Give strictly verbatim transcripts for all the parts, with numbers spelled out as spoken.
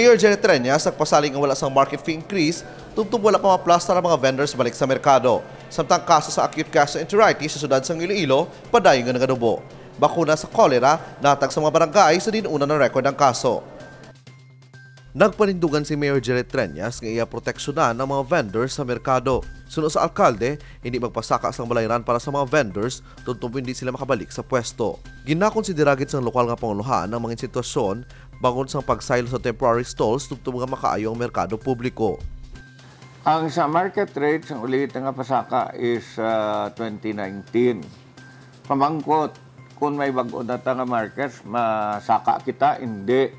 Mayor Jerry Treñas nagpasalig nga wala sang market fee increase tubtob wala pa maplastar ang mga vendors balik sa merkado. Samtang kaso sa acute gastroenteritis sa siyudad sang Iloilo padayon nga nagadubo. Bakuna sa cholera nahatag sa mga barangay sa diin una na-record ang kaso. Nagpanindugan si Mayor Jerry Treñas nga iya proteksyonan ang mga vendors sa merkado. Suno sa alkalde, hindi magpasaka sang balayran para sa mga vendors tubtob hindi sila makabalik sa pwesto. Ginakonsidera gid sang lokal nga pangulohan ang mga sitwasyon bangod sang pagsaylo sa temporary stalls tubtob nga makaayo ang merkado publiko. Ang sa market rate sang ulihi ta nga pasaka is, ah, twenty nineteen. Pamangkot, kung may bag-o na ta nga markets, masaka kita? Hindi.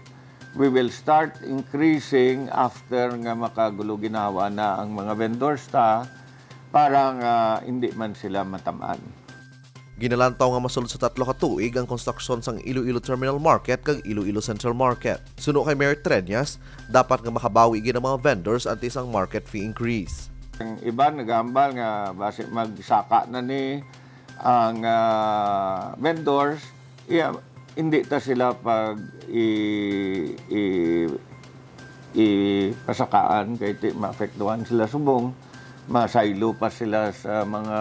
We will start increasing after nga makagulo-ginawa na ang mga vendors ta para nga hindi man sila matamaan. Ginalantaw nga masulod sa tatlo ka tuig ang konstruksyon sang Iloilo Terminal Market kag Iloilo Central Market. Suno kay Mayor Treñas, dapat nga makabawi gid ang mga vendors antes ang market fee increase. Ang iban nagahambal nga basi magsaka na ni ang, ah, vendors, iya, hindi ta sila pag i-, i-, ipasakaan kay ti-, maapektuhan sila subong, masaylo pa sila sa mga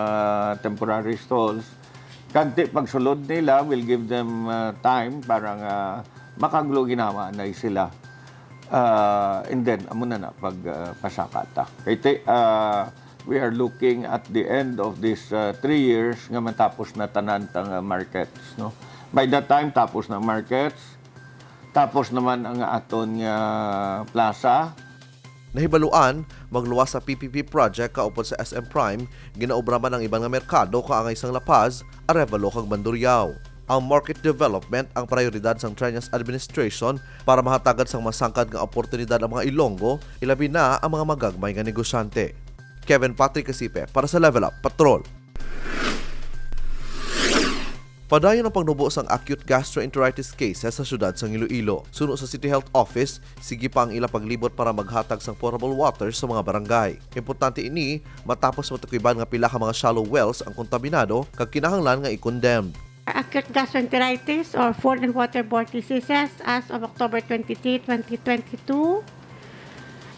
temporary stalls. Kag ti pagsulod nila, will give them, ah, time para nga makagulo-ginawa na sila. Ah, and then, amo na na pag, ah, pasaka ta. Kay ti-, ah, we are looking at the end of this, ah, three years nga matapos na tanan ta nga markets, no? By that time, tapos na markets, tapos naman ang aton nga plaza. Nahibaluan, magluwas sa P P P project kaupod sa S M Prime, ginaobra man ang iban nga merkado kaangay sang La Paz, Arevalo kag Mandurriao. Ang market development ang prayoridad sang Treñas administration para mahatagad sang masangkad nga oportunidad ang mga Ilonggo, ilabi na ang mga magagmay nga negosyante. Kevin Patrick Casipe para sa Level Up Patrol. Padayon ang pagnubo sang acute gastroenteritis cases sa siyudad sang Iloilo. Suno sa City Health Office, sige pa ang ilang paglibot para maghatag sang potable water sa mga barangay. Importante ini matapos matukiban nga pila ka mga shallow wells ang kontaminado kag kinahanglan nga i-condemn. Acute gastroenteritis or food and waterborne diseases as of October twenty-three, twenty twenty-two.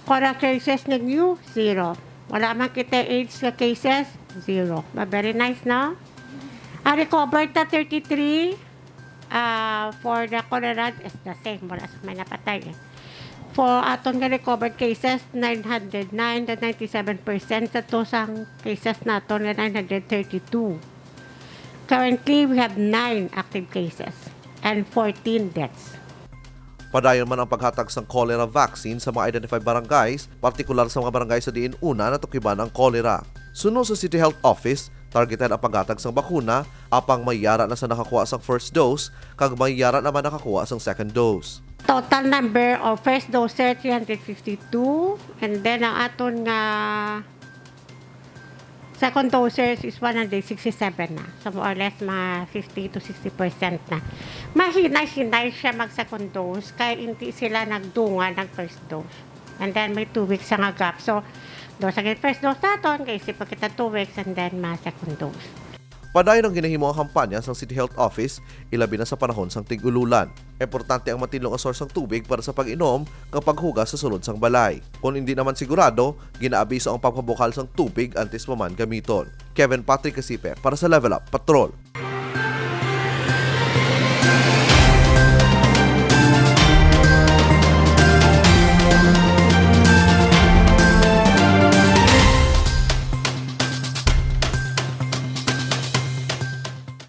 Cholera cases nga new, zero. Wala man kita AIDS nga cases, zero. Ma, very nice, no? Ang recovered ta, thirty-three. Ah, for the cholera, is the same. Wala sa may napatay, eh. For aton nga recovered cases, nine hundred nine, the ninety-seven percent sa to sang cases naton nga nine hundred thirty-two. Currently, we have nine active cases and fourteen deaths. Padayon man ang paghatag sang cholera vaccine sa mga identified barangays, partikular sa mga barangay sa diin una natukiban ang cholera. Suno sa City Health Office, targeted ang paghatag sang bakuna, apang may yara na sa nakakuha sang first dose, kag may yara naman nakakuha sang second dose. Total number of first doser, three hundred fifty-two, and then ang aton nga second dosers is one hundred sixty-seven na. So, more or less, mga fifty to sixty percent na. Mahinay-hinay siya mag-second dose kay hindi sila nagdungan ng first dose. And then, may two weeks nga gap. So, dose again first dose naton, kay isip pa kita two weeks, and then, mga second dose. Padayon ang ginahimo ang kampanya sang City Health Office, ilabi na sa panahon sang tig-ululan. Importante ang matinlo nga source sang tubig para sa pag-inom kag paghugas sa sulod sang balay. Kon hindi naman sigurado, ginaabiso ang pagpabukal sang tubig antes pa man gamiton. Kevin Patrick Casipe para sa Level Up Patrol.